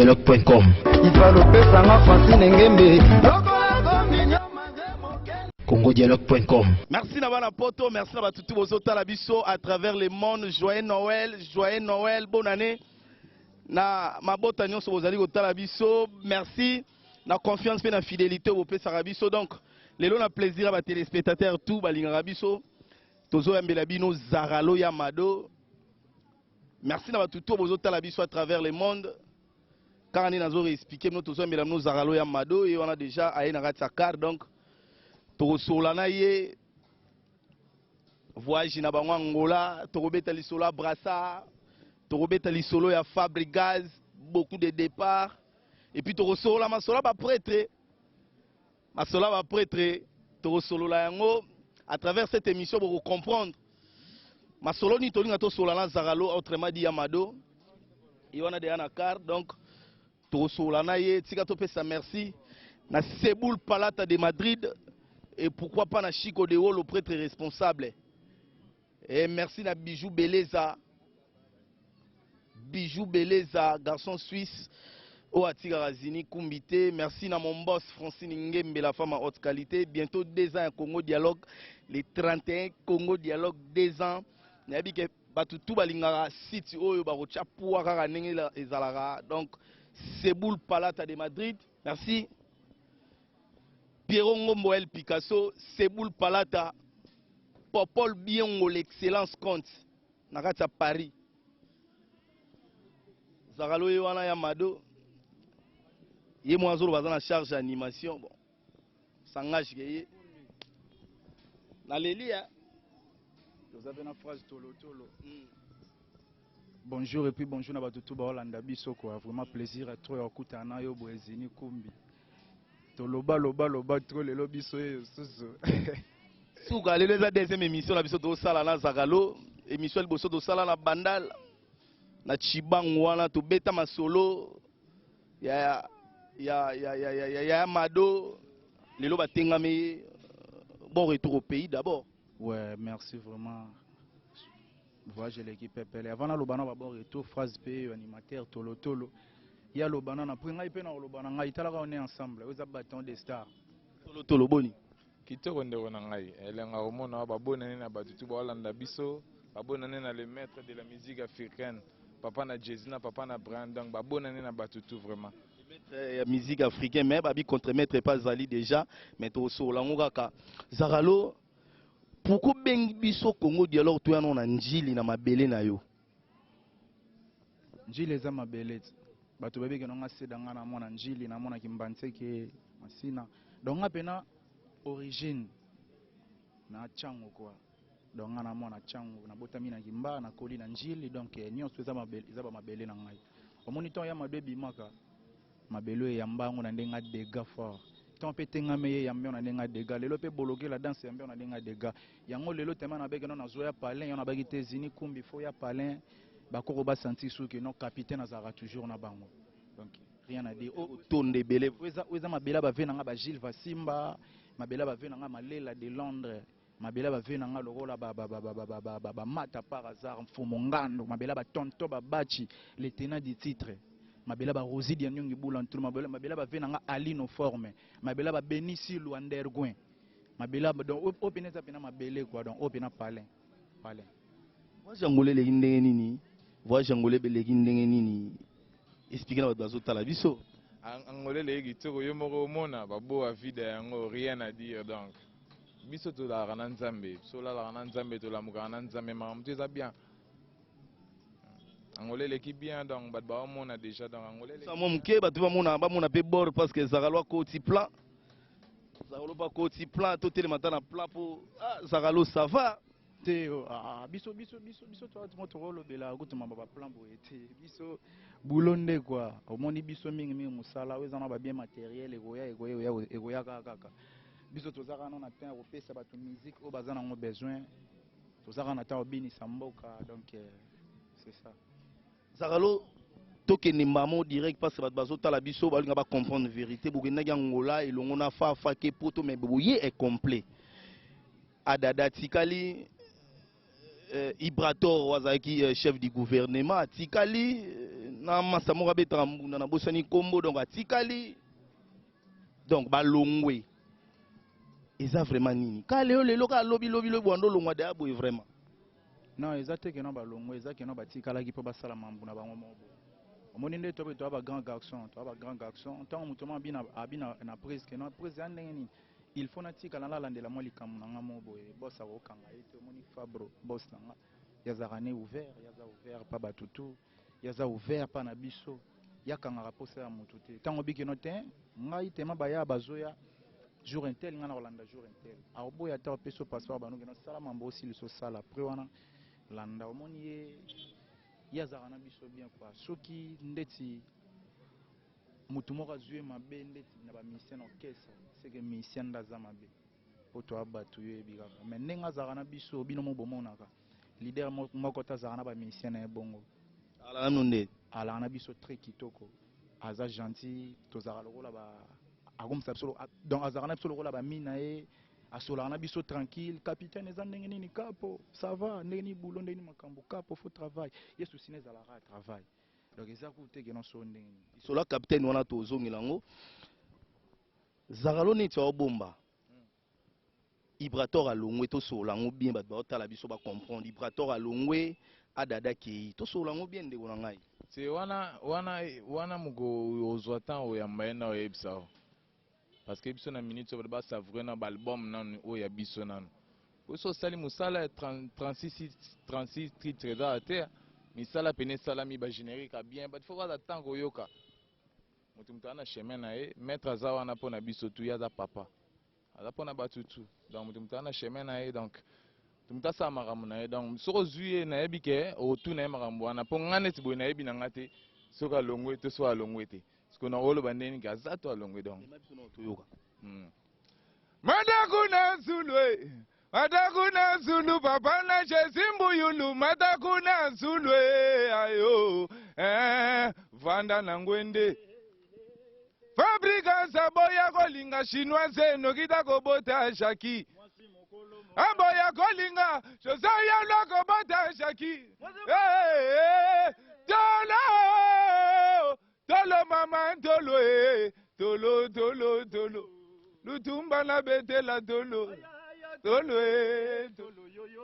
congodialogue.com. congodialogue.com. Merci na bana poto, merci na batutu bozotala biso à travers le monde. Joyeux Noël, joyeux Noël, bonne année. Na mabota nyonso bozali kotala biso, merci na confiance pe na fidélité bopesaka biso. Donc lelo na plaisir ya ba téléspectateurs tout balingaka biso. Tozoyambela bino Zaralo ya Mado. Merci na batutu bozotala biso à travers le monde. Kaka nde nazo réexpliquer bino, tozoyambela bino Zaralo ya Mado ye wana déjà aye na kati ya car, donc tokosola na ye voyage na bango Angola, tokobeta lisolo ya Brassard, tokobeta lisolo ya Fabregas, beaucoup de départ, et puis tokosolola masolo ya baprêtre, masolo ya baprêtre tokosolola yango à travers cette émission. Bokocomprendre masolo nini tolinga tosolola na Zaralo, autrement dit ya Mado, ye wana deya na car, donc tokosolola na ye. Tika topesa merci na Seboul Palata de Madrid et pourquoi pas na Chico de Wolo, prêtre responsable, et merci na Bijou Beleza, Bijou Beleza, garçon suisse oyo atikaka Zini Kumbi te. Merci na mon boss Francine Ngembe, la femme à haute qualité. Bientôt 2 ans ya Congo Dialogue, les 31 Congo Dialogue, 2 ans. Nayebi ke bato tu balingaka site oyo bakotya puwa kaka ndenge ezalaka. Donc Seboul Palata de Madrid, merci. Pierrot Ngombo El Picasso, Seboul Palata, Popol Biongo, l'excellence compte na kati ya Paris. Zakalo ye wana ya Mado, ye mwa azoloba aza na charge ya animation. Bon, s'engage ke ye naleli ya Toza mpe na phrase tolotolo. Bonjour et puis bonjour na bato tu baolanda biso quoi. Vraiment plaisir à trop ya kokutana na yo boye, Zini Kumbi. Toloba loba loba trop, lelo biso oyo susu. Suka lelo eza deuxième émission na biso tosala na Zakalo. Émission ya liboso tosala na Bandal na Chibangu, wana tobeta masolo ya Mado. Lelo batengami ye. Bon retour au pays d'abord. Ouais, merci vraiment. Voyage eleki pepele. Avant naloba na babon retour, phrase mpe animateur tolotolo ye aloba nano, après ngai mpe na koloba na ngai. Talaka, on est ensemble, oyo eza bâton de star. Tolotolo, boni? Kitoko, ndeko na ngai. Elenga komona wa babonane na bato tu baolanda biso, babonane na le maître de la musique africaine, papa na Jay-Z na papa na Brian. Donc babonane na bato tu vraiment. Maître ya musique africain, mais babi contre-maître epa azali déjà, mais tokosola yango kaka. Zakalo, pourquoi obengi biso Congo Dialogue toya no na Njili, na mabele na yo? Njili eza mabele ti bato babiki nonga seda. Nga na mwana Njili, namonaki Mbantseke Masina, donc nga mpena origine na Ntiango quoi. Donc nga na mwana Ntiango, nabotami na Kimba, nakoli na Njili, donc nyonso eza mabele, eza bamabele na ngai. Omoni ntongo ya Mado ebimaka, mabele oyo eyamba yango na ndenge ya dégâts fort. Ntongo mpe etengami ye, eyambi yango na ndenge ya dégâts. Lelo mpe boloke la danse, eyambi yango na ndenge ya dégâts. Yango lelo tema nabeki no nazwa ya palin yango, nabaki te Zini Kumbi fo ya palin, bakoko basanti suki no capitaine azalaka toujours na bango. Donc rien à dire. Otonda ebele. Oyo eza mabele ya bave na nga, bagile Vasimba, mabele ya bave na nga Malela de Londres, mabele ya bave na nga lokola bamata par hasard, Mfumu Ngando, mabele ya batonto babachi, le tenant du titre, mabele ya barosi Dianyongi Bula Ntulu, mabele ya bave na nga Alino Forme, mabele ya babenisi Luandergoin, mabele donc oyo pena eza pena mabele quoi. Donc oyo pena palin palin. Voyage Angola eleki ndenge nini? Voyage Angola eleki ndenge nini? Explique na bato bazotala biso. Angola eleki kitoko, yo moko omona babowa vida yango, rien à dire. Donc biso tolalaka na Nzambe, biso olalaka na Nzambe, tolamukaka na Nzambe, makambo to eza bien. Angola eleki bien, donc bato baomona déjà, donc Angola eleki. Mwa moke bato bamona mpe bord, parce que Zakalo akoti plan, Zakalo mpo akoti plan, totelema ata na plan mpo ah, Zakalo, ça va? Te, ah, biso toa mo tokolobela kutu mambo baplan boye te. Biso bulo nde quoi. Omoni biso mingimingi mosala oyo eza na babien matériel, ekoya ekoya ekoya kaka. Biso toza kaka na temps ya kopesa bato musique oyo baza nango besoin, toza kaka na temps kobinisa mboka, donc c'est ça. Zakalo, tokende mbamo direct, parce que bato bazotala biso balinga bacomprendre vérité. Bokendaki Angola elongo na Fafa ke Poto, mais boye est complet, Adada atikali, Ibrator oyo azalaki chef du gouvernement atikali. Na masa moko abetaka mbunda nabosani nkombo, donc atikali, donc balongwe. Eza vraiment nini? Ka lelo lelo ka lobi lobi lobi bwando longwa deya boye vraiment. Non, eza te keno balongwe, eza keno batikalaki mpo basala mambu na bango moko boye. Omoni nde tobe toa ba grand garçon, toa ba grand garçon. Ntango moto moko abina abina na prise keno prise ya ndenge nini, il faut natikala nalandela mwa likambo na nga moko boye. Boss akokanga ye te. Omoni Fabro, boss na nga, yazalaka ne ouvert, yaza ouvert pa bato tu, yaza ouvert pa na biso, yakangaka posa ya motu te. Ntango bikeno te, ngai tema baya bazoya jour intel, ngai na kolanda jour intel, akoboya ata opesi yo passeport banoki nosala mambo osilisa osala après wana landa. Omoni ye, ye azalaka na biso bien quoi. Soki ndeti motu moko azwi ye mabe ndeti na bamusicien na orchestre, seke musicien nde aza mabe po toya bato, yo yebi kaka. Mais ndenge azalaka na biso, bino mo bomonaka leader moko te azalaka na bamusicien na ye bongo. Ala nanu nde alaka na biso très kitoko, aza gentil, tozalaka lokola ba akomisa biso, donc azalaka na biso lokola bami na ye, asolaka na biso tranquille. Capitaine, eza ndenge nini? Kapo, ça va? Ndenge nini boulot? Ndenge nini makambo? Kapo, faut travail. Ye susi na ezalaka ya travail, donc eza ku te keno so ndenge nini. Lisolo ya capitaine wana tozongela yango. Zakalo neti aobomba Ibrator alongwe, tosolola yango bien, bato baotala biso bacomprendre. Ibrator alongwe, adada kei, tosolola yango bien, ndeko na ngai. Te, wana wana wana moko ozwa temps oyamba ye na oyebisa o, parce que biso na minute oyo bato basavoure na baalbum nanu oyo ya biso nanu. Oso osali mosala ya 30 36 36 titre, eza te misala pene esalami bagénérique ya bien. Bato faut baza temps koyoka moto moto aza na chemin na ye. Maître aza wana mpo na biso tu, ye aza papa, aza mpo na bato tu. Donc moto moto aza na chemin na ye, donc moto moto asala makambo na ye. Donc soki ozwi ye, nayebi ke otuna ye makambo wana, mpo ngai neti boye nayebi na nga te soki alongwe to soki alongwe te. Siko na oloba ndenge nini aza to alongwe, donc Mema biso na toyoka. Matakuna Zulu, eh. Matakuna Zulu, papa na Jésus Mbuyulu, matakuna Zulu, eh, ayo, eh, vanda na ngwende. Fabrikas aboya kolinga chinoise noki ta kobota Jackie. Aboya kolinga Jose yalwa kobota Jackie. Eh, eh, eh, tolo, tolo mama tolo, eh, tolo tolo tolo. Lutumba na betela tolo. Tolo, eh, tolo.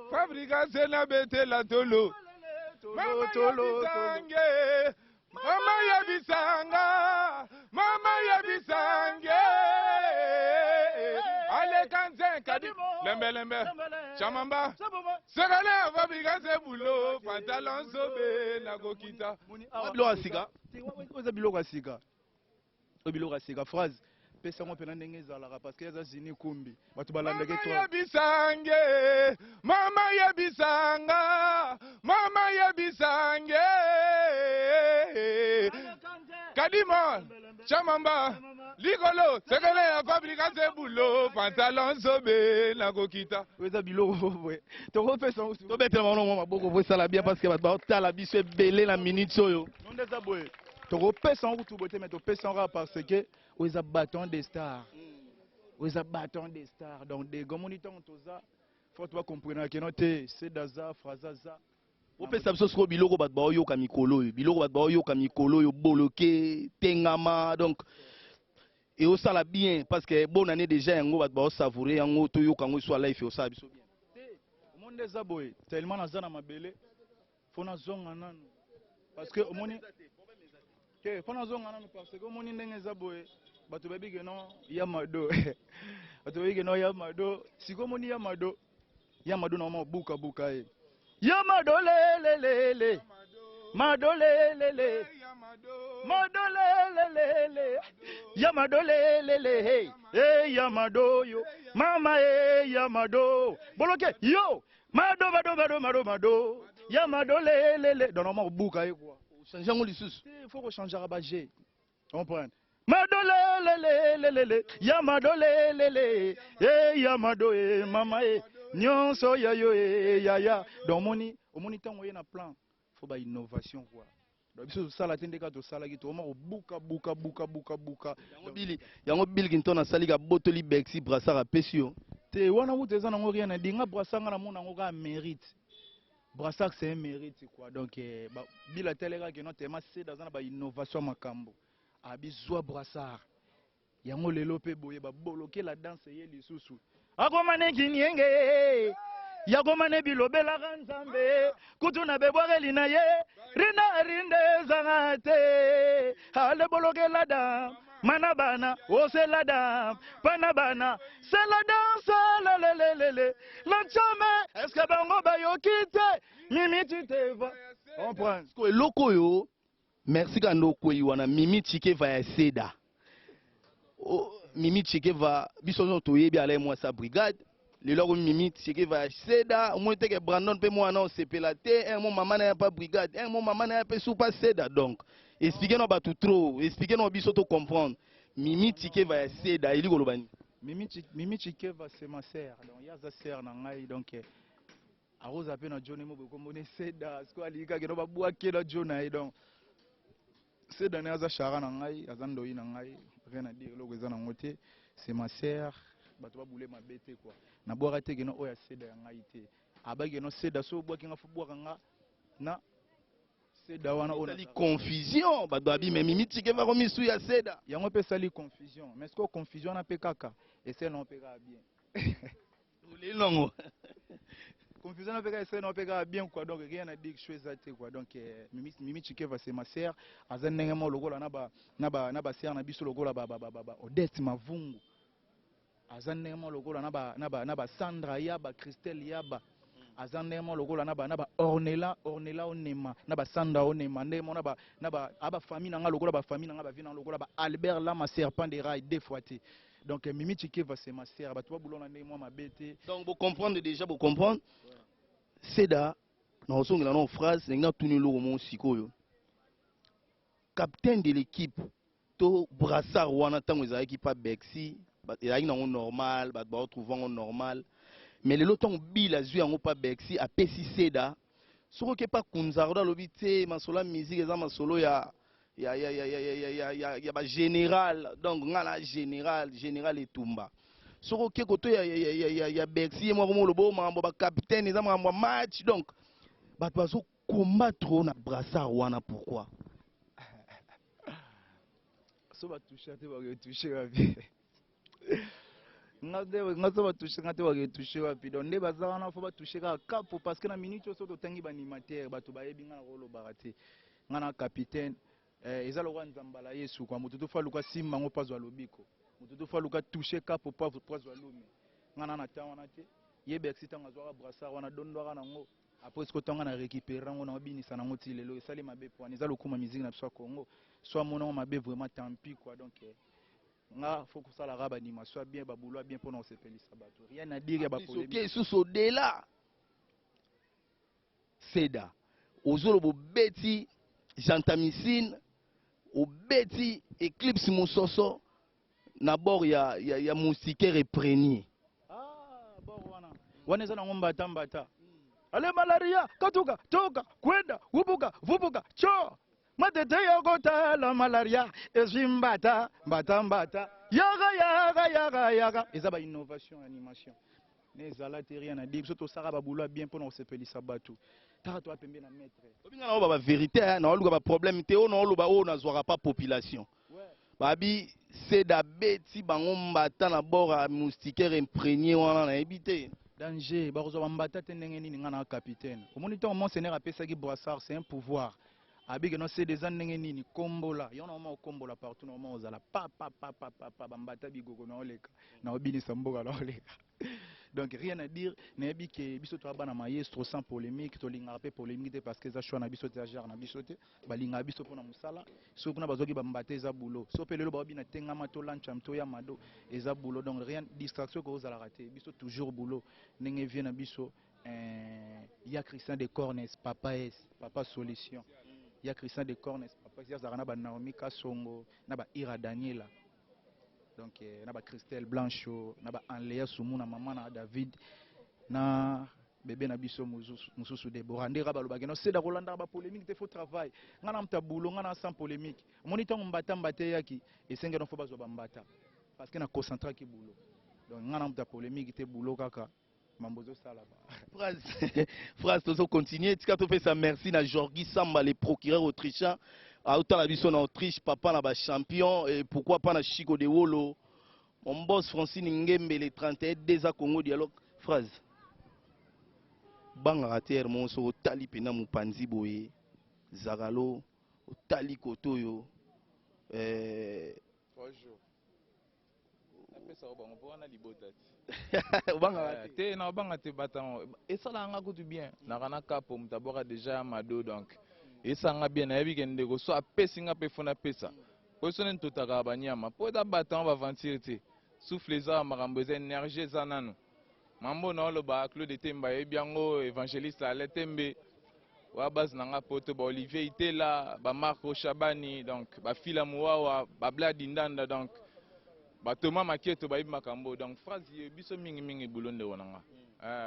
Fabrikas na betela tolo. Mama tolo, yabisange, mama yebisanga, mama yebisange. Aleka nze kadi, lembe lembe, chamamba. Sekele Fabrikas bulo, pantalon sobe nakokita. Awa biloko ya sika. Oyo eza biloko ya sika, oyo biloko ya sika. Phrase pesa yango mpena ndenge ezalaka, parce que eza zini kumbi, bato balandaki. Mama to yebisange, mama yebisanga, mama yebisange. Kadima, chamamba, likolo, sekele ya Fabrikas bulo, pantalon sobe nakokita. Oyo eza biloko boye tokopesa yango. Tobetela bango mwa maboko po esala bien, parce que bato baotala biso ebele na minute oyo. Non, nde eza boye, tokopesa yango kutu boye te, mais topesa yango kaka parce que oyo eza bâton de star, oyo eza bâton de star. Donc dega omoni ntango toza fo to bacomprendre keno te sedaza phrase aza. Opesa biso sikoyo biloko bato baoyoka mikolo oyo, biloko bato baoyoka mikolo oyo, boloke tengama. Donc eosala bien parce que bonne année déjà, yango bato baosavoure yango, toyoka yango eswa life, eosala biso bien. Te, omoni nde eza boye, tellement naza na mabele, fo nazonga nanu parce que omoni te, fo nazonga nanu parce que omoni ndenge eza boye, bato bayebi ke non ya mado, bato bayebi ke non ya mado. Sikoyo omoni ya mado, ya mado na mama obukabuka ye, ya mado lelelele, mado lelele, mado lelelele, ya mado lelele, hey hey, ya mado yo mama e, ya mado boloke yo mado mado mado mado mado, ya mado lelele. Donc mama obuka ye quoi. Ochange yango lisusu. Il faut kochangera baje, comprendre? Mado lelelelele, ya mado lelele e, ya mado e, mama e, nyonso ya yo e, yaya. Donc omoni, omoni ntango oye na plan, faut ba innovation quoi. Donc biso tosala te ndeka tosalaki, tokoma kobuka buka buka buka buka. Yango bili yango Bill Clinton asalika botoli Bexi brassard apesi yo. Te, wana kutu eza nango rien na dinga brassard, nga namona yango kaka mérite. Brassard, c'est un mérite, quoi. Donc ba, bila teleka ke non tema seda aza na ba innovation makambo. Abizwa brassard. Yango lelo pe boye ba boloke la danse ye lisusu. Akoma ne kinienge. Yakoma ne bilobelaka Nzambe. Kutu na bebwakeli na ye. Rina rinde ezanga te. Ale boloke la danse. Mana bana, oh c'est la danse. Pana bana, c'est la danse. La la la la la. La chame, est-ce que bango bayoki te? Mimi tu te vas. Comprends? Siko eloko oyo, merci kaka nde okwei wana. Mimi Tshikeva ya Seda. O, Mimi Tshikeva, biso nyonso toyebi ala ye mwasi ya brigade. Lelo akomi Mimi Tshikeva ya Seda. Omoni te ke Brandon mpe mwana osepela te. Un mo mama na ye pa brigade, un mo mama na ye mpe supa Seda. Donc expliquer na bato trop, expliquer na biso to comprendre. Mimi Tshikeva ya Seda eli koloba nini? Mimi Tshikeva, c'est ma sœur. Donc yaza sœur na ngai. Donc arosa pe na John mo kombo ne Seda. Siko alika ke no babwake na John na ye. Donc Seda ne aza chara na ngai, aza ndoi na ngai, rien à dire, eloko eza nango te. C'est ma sœur, bato babule mabe te quoi. Nabwaka te ke no oyo Seda ya ngai te. Abaki no Seda so obwaki nga fo bwaka nga na Seda wana oyo esali confusion. Bato babi me Mimi Tshikeva komi su ya Seda. Yango mpe esali confusion. Mais sikoyo confusion wana mpe kaka esali nango mpe kaka bien. Oleli nango. Confusion na peka esali nango mpe kaka bien quoi. Donc rien à dire, show eza te quoi. Donc Mimi Tshikeva, c'est ma sœur. Aza ndenge moko lokola na ba sœur na biso lokola ba Odette Mavungu. Aza ndenge moko lokola na ba Sandra Yaba, Christelle Yaba. Aza ndenge moko lokola na ba Ornella Onema, na ba Sandra Onema, ndenge moko na ba aba famille na nga lokola ba famille na nga, ba vie na nga lokola ba Albert Lama, serpent de rail deux fois te. Donc Mimi Tshikeva, c'est ma sœur. Bato babulona ndenge mwa mabe te. Donc bocomprendre déjà, bocomprendre Seda. Na ozongela na phrase ndenge natuni eloko moko sikoyo. Capitaine de l'équipe to brassard wana, ntango ezalaki pa Bexi, ezalaki nango normal, bato baotrouve yango normal. Mais lelo ntango Bill azwi yango pa Bexi, apesi Seda, soki oke pa Kunzardo, alobi te masolo ya musique eza masolo ya bagénéral. Donc nga na général etumba. Soki oke koto ya Bercy, ye moko moloba oyo makambo ya bacapitaine eza makambo ya match. Donc bato bazocombattre oyo na brassard wana, pourquoi? So batouche te, baketouche wapi? Nga so batouche nga te, baketouche wapi? Donc nde baza wana, fo batouche kaka kapo, parce que na minute oyo so totangi baanimateur, bato bayebi nga na kolobaka te. Nga na capitaine, eza lokola nzambala Yesu kwa moto to fo aluka simba yango mpo azwa lobiko, moto to fo aluka touche kapo mpo azwa lume. Nga na temps wana te. Ye Bercy, ntango azwaka brassard wana, dondwaka nango. Après siko ntango na récupéré yango, na obinisa nango ti lelo. Esali mabe po wana eza lokuma musique na biso ya Congo. So amonango mabe, vraiment tant pis quoi. Donc nga fo kosalaka baanimation ya bien, babulo ya bien mpona kosepelisa bato. Rien à dire ya bapolémique. Soki lisusu odela Seda, ozoloba obeti gentamicine, obeti Eclipse mososo na bord ya moustiquaire imprégné. Ah, bord wana wana eza nango mbata mbata. Ale malaria katuka toka kwenda wubuka vubuka cho matete yokotala malaria ezwi mbata mbata mbata yaka yaka yaka yaka. Eza bainnovation animation ne ezala te. Rien à dire, biso tosaka babulo ya bien mpona kosepelisa bato. Taka toya pembe na maître. Obinga na oyo bavérité, na oluka baproblème te. Oyo na oloba oyo nazwaka pa population, babi Seda beti bango mbata na bord ya moustiquaire imprégné wana, nayebi te. Danger, bakozwa bambata te ndenge nini? Nga na capitaine, omoni ntango monseigneur apesaki brassard, c'est un pouvoir. Abike no sede eza ndenge nini kombola yo na oma okombola partout na oma ozala pa pa pa pa pa pa bambata bigoko na oleka na obinisa mboka na oleka. Donc rien à dire, nayebi ke biso toya bana maestro sans polémique. Tolingaka mpe polémique te parce que eza choix na biso te, eza genre na biso te. Balingaka biso mpona mosala. Soki kuna bazwaki bambata, eza boulot. So mpe lelo baobi na tengama to lancham to ya mado, eza boulot. Donc rien, distraction ekozalaka te. Biso toujours boulot ndenge vie na biso. Ya Christian de Cornes, papa s papa solution. Ya Christian de Cornes, papa S, azalaka na ba Naomi Kasongo, na ba Ira Daniela, donc na ba Christelle Blancho, na ba Anlea Sumu, na mama na David, na bebe na biso mosusu Debora. Nde kaka balobaki no seda kolandaka bapolémique te, fo travail. Nga na muta boulot, nga na sans polémique. Omoni ntango mbata mbata eyaki, esengeli fo bazwa bambata parce que na concentraki boulot. Donc nga na muta polémique te, boulot kaka. Mambo ezosala ba. Phrase, phrase tozo continuer tika topesa merci na Jorgi Samba le procureur autrichien aotala biso na Autriche papa na ba champion et pourquoi pas na Chico de Wolo mon boss Francine Ngembe le 31 deza Congo dialogue phrase bangaka te moko soki otali mpena mopanzi boye Zagalo otali koto oyo eh, Napesaka bango mpo wana libota te. Obangaka te? Te, na obanga te batango esalaka nga kutu bien naka na kapo moto abwaka déjà ya mado donc esanga bien nayebi ke ndeko so apesi nga mpe fo napesa po so nde ntotaka banyama mpo eza batango baventure te souffle eza makambo eza énergie eza nano mambo na oloba Claude Tembe ayebi yango évangéliste Ale Tembe wa base na nga poto ba Olivier Itela ba Marco Shabani donc ba Fila Muwawa ba Bladi Ndanda donc ba Thomas Makieto bayebi makambo donc phrase ye biso mingimingi bulo ndeko na nga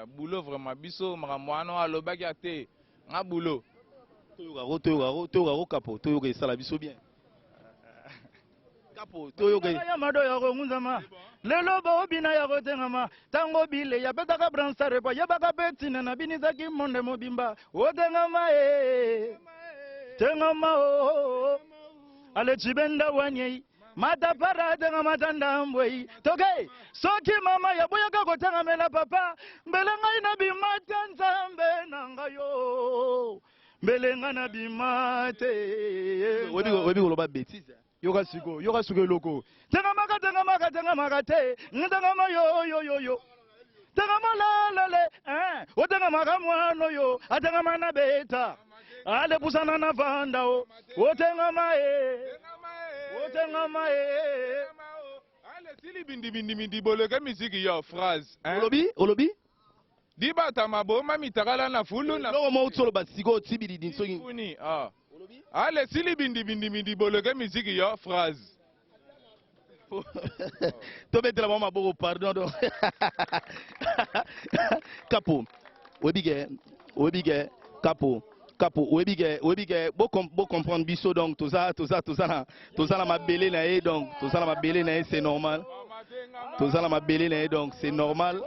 bulo vraiment biso makambo wana alobaki ate nga bulo. Toyokako toyokako toyokako kapo toyoka esala biso bien kapo toyoka. Ya mado ya kongunzama lelo baobina ya kotengama ntango bile yapetaka bransare po yebaka mpe ntina na binisaki monde mobimba otengama e tengama o ale cibenda wanyei matapara tengama tandambwei toke soki mama yaboyaka kotengamela papa mbele ngai nabima te nzambe na ngai yo mbele ngai nabima te. Oyebi koloba bêtise. Yoka siko yoka siko eloko tengamaka tengamaka tengamaka te ntengama yo yo yo yo tengama lalale otengamaka mwana oyo atengama na beta alepusana na vanda o otengama e otengama e. Ale sili bindibindibindi boloke misiki yo phrase hein? Olobi olobi. Dibata maboma mitakala na fulu na eloko moko toloba sikoyo tibilidi soki funi ah. Ale sili bindibindibindi boloke misiki yo phrase. Tobetela bango maboko pardon donc kapo oyebi ke oyebi ke kapo kapo oyebi ke oyebi ke bocomprendre biso donc toza toza toza na toza na mabele na ye donc toza na mabele na ye c'est normal toza na mabele na ye donc c'est normal.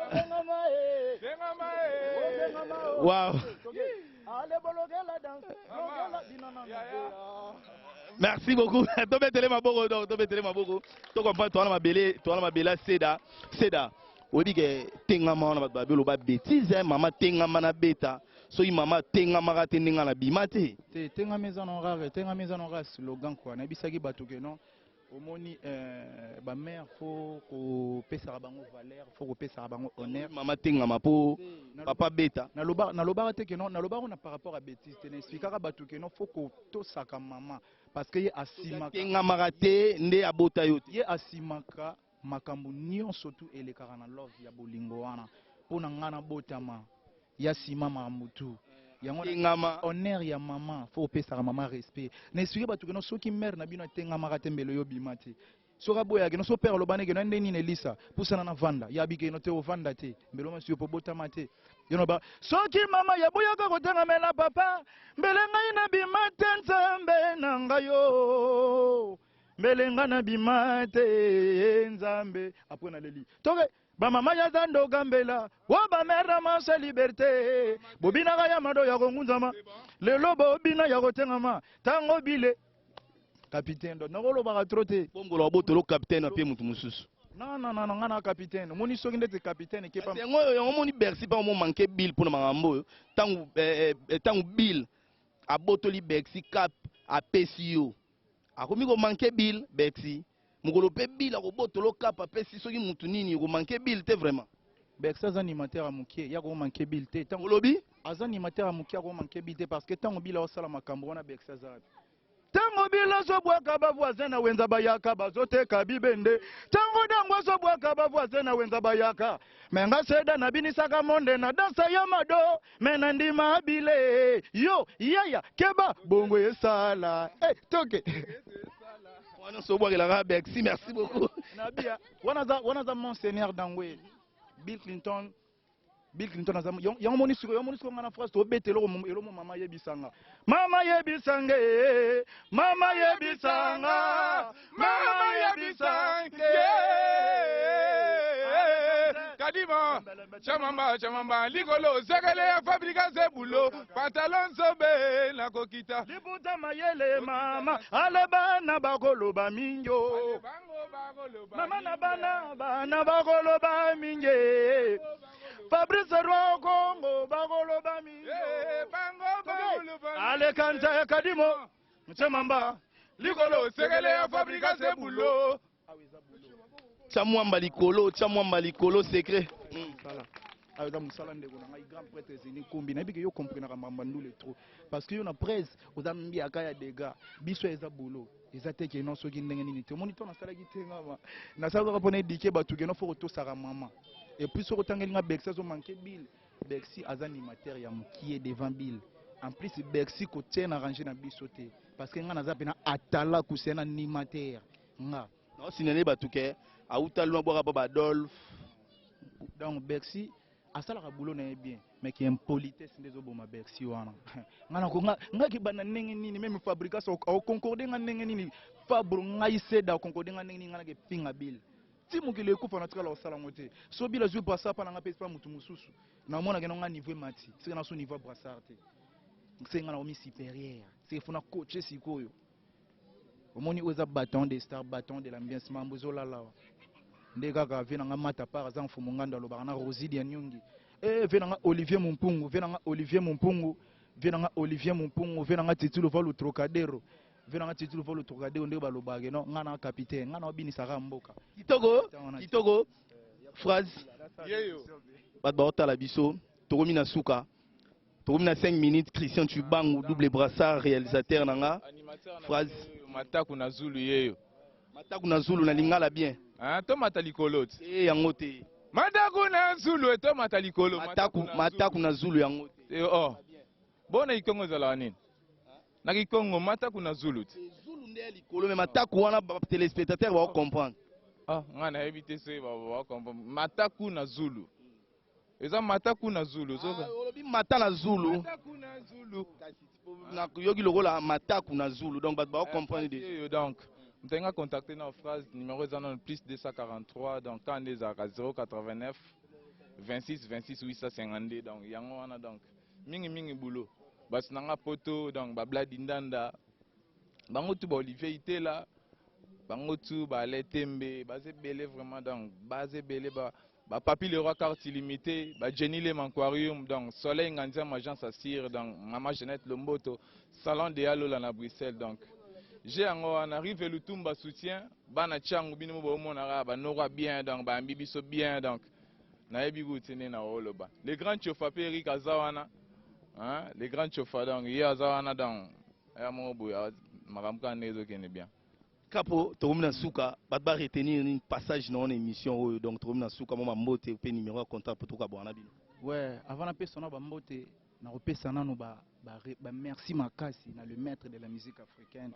Wow, merci beaucoup. Tobetele maboko donc tobetele maboko tocomprendre toza na mabele toza na mabele ya seda seda oyebi ke tengama wana bato babi oloba bêtise mama tengama na beta soki mama tengamaka te ndenge na bima te. Te tengama eza na rare tengama eza na rare slogan quoi nayebisaki bato ke non omoni bamare fo kopesaka bango valeur fo kopesaka bango honneur. Mama tengama mpo papa beta. Nalobaka te ke non nalobaka na par rapport à bêtise te na expliquaka bato ke non fo kotosaka mama parce que ye asimaka tengamaka te nde abota yo te. Ye asimaka makambo nyonso tu elekaka na love ya bolingo wana mpo na ngai nabotama ya nsima makambo tu yango tengama honneur ya mama fo opesaka mama respect na explique bato keno soki mare na bino atengamaka te mbele oyo obima te soki aboyaka no so père aloba ndenge no nde nini elisa pusana na vanda yabi keno te ovanda te mbele omasi yo po botama te yo no ba soki mama yaboyaka kotengamela papa mbele ngai nabima te nzambe na ngai yo mbele ngai nabima te nzambe apres naleli toke bamama ya zando gambela wo bamere manse liberté bobinaka ya mado ya kongunzama lelo bobina ya kotengama ntango bile capitaine do nakolobaka trop te. Bongola obotolo capitaine apie motu mosusu. Non non non nga na capitaine omoni soki ndeti capitaine ekepa. Yango yango omoni Bercy mpa omo manke bill mpona makambo oyo ntango ntango bill abotoli Bercy cap apesi yo akomi komanke bill Bercy mokolo mpe bill akobotolo cap apesi soki mutu nini okomanke bill te vraiment. Bercy aza animateur ya mokie ya komanke bill te ntango olobi aza animateur ya mokie akomanke bill te parce que ntango bill aosala makambo wana Bercy aza wapi ntango bill azobwaka bavoisin na wenza bayaka bazoteka bibende ntango dango azobwaka bavoisin na wenza bayaka me nga seda nabinisaka monde na dansa ya mado me na ndima bile yo yaya keba bongo esala hey, toke wana nyonso obwakelaka Bercy merci beaucoup. Nabia wana aza monseigneur dangwe Bill Clinton Bill Clinton aza yango moni sikoyo yango moni sikoyo nga na phrase tobeta eloko eloko mama yebisanga mama yebisanga mama yebisanga mama yebisanga. Kadima Chamamba Chamamba likolo sekele ya Fabrica Zebulo pantalon nzobe nakokita Liputa mayele mama ale bana bakoloba mingi o. Mama na bana bana bakoloba mingi. Fabrice Roi Congo bakoloba mingi. Ale kanza ya Kadimo Chamamba likolo sekele ya Fabrica Zebulo. Tia mwamba likolo, tia mwamba likolo secret. Mosala ayo eza mosala ndeko na ngai grand prêtre Zeni Kombi. Nayebi ke yo comprenaka makambo ya ndule trop parce que yo na presse oza mbiaka ya dégâts. Biso eza boulot, eza te ke non soki ndenge nini te. Omoni to nasalaki te ngama nasalaka kaka mpona éduquer bato ke non, faut kotosaka mama. Et puis soki otangeli nga Bercy azomanke Bill, Bercy aza animateur ya mokie devant Bill. En plus Bercy kotie na range na biso te parce que nga naza mpena atala kusia na animateur nga. Naosinale bato ke auta loin, bwaka pa badolphe. Donc Bercy asalaka boulot na ye bien, mais ki impolitesse nde ezoboma Bercy wana. Nga nako nga kebanda ndenge nini? Même Fabricas aoconcorde nga ndenge nini? Fabro ngai seda aoconcorde nga ndenge nini? Nga nake pinga Bill ti mokili ekufa, na tikala kosala yango te. So Bill azwi brassard mpa na nga mpe pa motu mosusu, namonake no nga niveau emati, seke na so niveau ya brassard te, seke nga nakomi supérieur, seke fona coache. Sikoyo omoni oyo eza bâton de star, bâton de l'ambiance. Mambo ezolala awa nde kaka ve na nga mata part aza mfumu ngando alobaka na Rosidi ya Nyongi. E ve na nga Olivier Mumpungu, ve na nga Olivier Mumpungu, ve na nga Olivier Mumpungu, ve na nga Titulu Valu Trocadero, ve na nga Titulu Valu Trocadero. Ndenge balobaka no nga na capitaine, nga na obinisaka mboka. Kitoko, kitoko phrase. Yeyo. Bato baotala biso, tokomi na suka, tokomi na 5 minutes. Christian Tubangu, double brassard, réalisateur na nga. Phrase. Mataku na zulu yeyo. Mataku na zulu na lingala bien. Ah, tomata likolo ti. E yango te. Mataku na zulu, tomata likolo. Mataku, mataku na zulu yango te. Eh, oh bona kikongo ezalaka nini na kikongo? Mataku na zulu ti. Zulu nde ya likolo, mais mataku wana batéléspectateur baocomprendre. Ah, ngai nayebi te soki bakomprendre. Mataku na zulu eza mataku na zulu ozoka. Ah, olobi mata na zulu. Mataku na zulu. Nayoki lokola mataku na zulu, donc bato baocomprendre de. Oyo donc moto alinga contacter na phrase, numéro eza nano plus 243, donc quand nde ezalaka 089 26 26 852. Donc yango wana. Donc mingimingi boulot, bato na nga poto, donc babladi ndanda bango tu, baolivier Itela bango tu, baale tembe baza ebele vraiment. Donc baza ebele, bapapi le roi, carte illimité, bajenny lem aquarium, donc Soleil Ngandiam, agence assire, donc mama Jeannette Lomboto, salon de Alola na Bruxelles. Donc j'ai yango wana. Rive Lutumba, soutien bana tiango bino mo baomonaka banoko bien, donc bayambi biso bien. Donc nayebi kuti nde na oloba le grand Chofa mpe Erik aza wana, hein? Le grand Chofa, donc ye aza wana. Donc aya moko boye, makambo kaka nde ezokende bien. Kapo, tokomi na suka. Bato baretenir nini passage na wana émission oyo? Donc tokomi na suka, mwa bambote mpe numéro ya contact po tokabwana na bino. Ouais, avant napesa na bambote, nakopesa nano ba merci makasi na le maître de la musique africaine,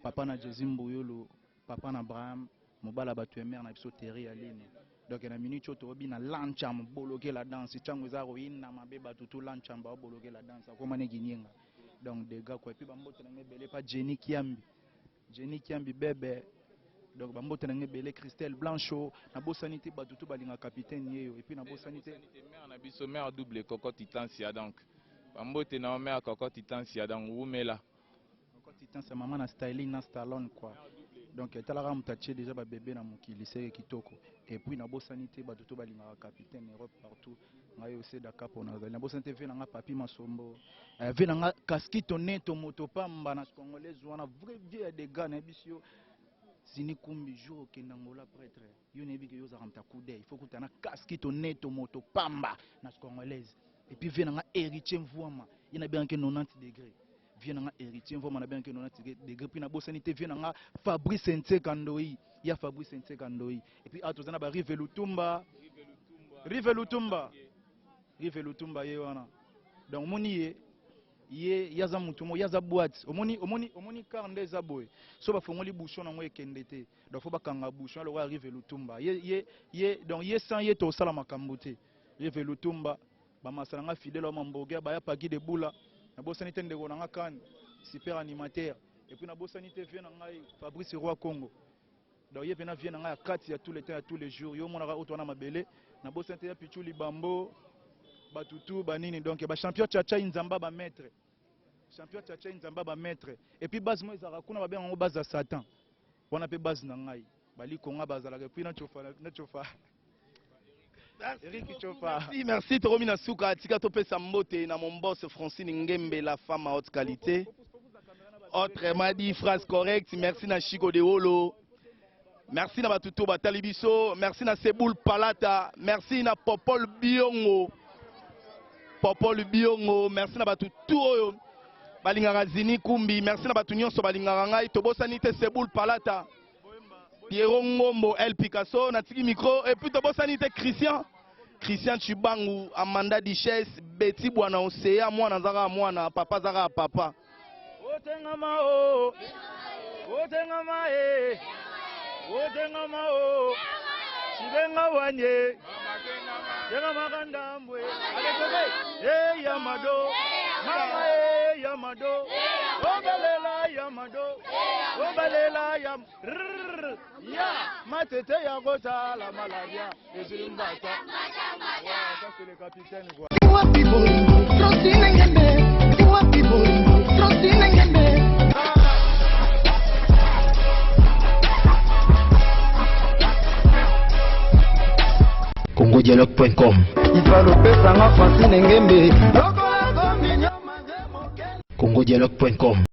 papa na Jésus Mbuyulu, papa na Abraham mobala bato ya mare na biso Terry Aline. Donc na minute oyo tokobi na lancham boloke la danse ntango eza koyinda mabe, bato tu lancham baoboloke la danse akoma neki nienga. Donc dégâts quoi. Et puis bambote na ngai ebele pa Jenny Kiambi, Jenny Kiambi bebe. Donc bambote na ngai ebele, Christelle Blancho, nabosani te bato tu balinga capitaine yeyo. Et puis nabosani te mare na biso, mare double Coco Titansia. Donc bambote na yo, mare Coco Titansia, donc wumela. Coco Titansia, mama na styling na stallone quoi. Donc etalaka moto atie déjà babebe na mokili seke kitoko. Et puis nabosani te bato to balingaka capitaine Europe partout. Ngai oseda kapo nazali, nabosani te ve na nga Papi Masombo, ve na nga Kaskito Neto moto pamba na congolaise wana, vrai vieux ya dégâts. Nayebisi yo Zini Kumbi, jour okenda Ngola, prêtre yo nayebi ke yo ozalaka moto ya coup d'œil, il faut kutana Kaskito Neto moto pamba na congolaise. Et puis ve na nga Héritier Mvwama, ye nabengaki 90 degré. Vie na nga Héritier Mvwama nabengaki 90 degré. Puis nabosani te vie na nga Fabrice Ntseka Ndoi, ya Fabrice Ntseka Ndoi. Et puis awa toza na barive Lutumba, Rive Lutumba, Rive Lutumba ye wana. Donc omoni ye, ye aza motu moko, ye aza boîte. Omoni, omoni, omoni car nde eza boye, so bafongoli bouchon nango ekende te. Donc faut bakanga bouchon lokola Rive Lutumba. Ye donc ye, sans ye tosala makambo te. Rive Lutumba, bamasala nga fidèle wa mamboge baya paki de bula. Nabosani te ndeko na nga kane super animateur. Et puis nabosani te vie na ngai Fabrice Roi Congo. Donc ye pena vie na ngai ya kati ya tous les temps ya tous les jours. Yo monaka oto wana mabele na bosante ya Pichu Libambo batutu banini donc ba champion Chacha Nzamba ba maître. Champion Chacha Nzamba ba maître. Et puis base mo ezaka kuna ba benga ngo base ya Satan. Wana pe base na ngai. Bali konga bazalaka et puis na chofa na chofa. Eric Chofa. Merci, merci. Tokomi na suka tika topesa mbote na mon boss Francine Ngembe, la femme à haute qualité. Autrement dit, phrase correcte. Merci na Chico de Holo. Merci na batuto batali biso. Merci na Seboul Palata. Merci na Popol Biongo. Popol Biongo. Merci na batutu oyo balingaka Zini Kumbi. Merci na batu nyonso balingaka ngai. Tobosani te Seboul Palata. Pierrot Ngombo, El Picasso, natiki micro. Et puis tobosani te Christian. Christian Chibangu, Amanda Duchesse, Betty Bwana Osea, mwana zaka mwana, papa zaka papa. Otengama o. Otengama e. Otengama o. Chibenga wanye. Tengama kandambwe. Aletoke. E yamado. Mama e yamado. Obelela yamado. Obelela yam. Rrrr. Ya. Matete ya kotala malaria. Ezimbata. Ouais, ça c'est le capitaine quoi. Wapi bolingo, Francine Ngembe. Wapi bolingo, Francine Ngembe. congodialogue.com Ifalopesanga Francine Ngembe. congodialogue.com.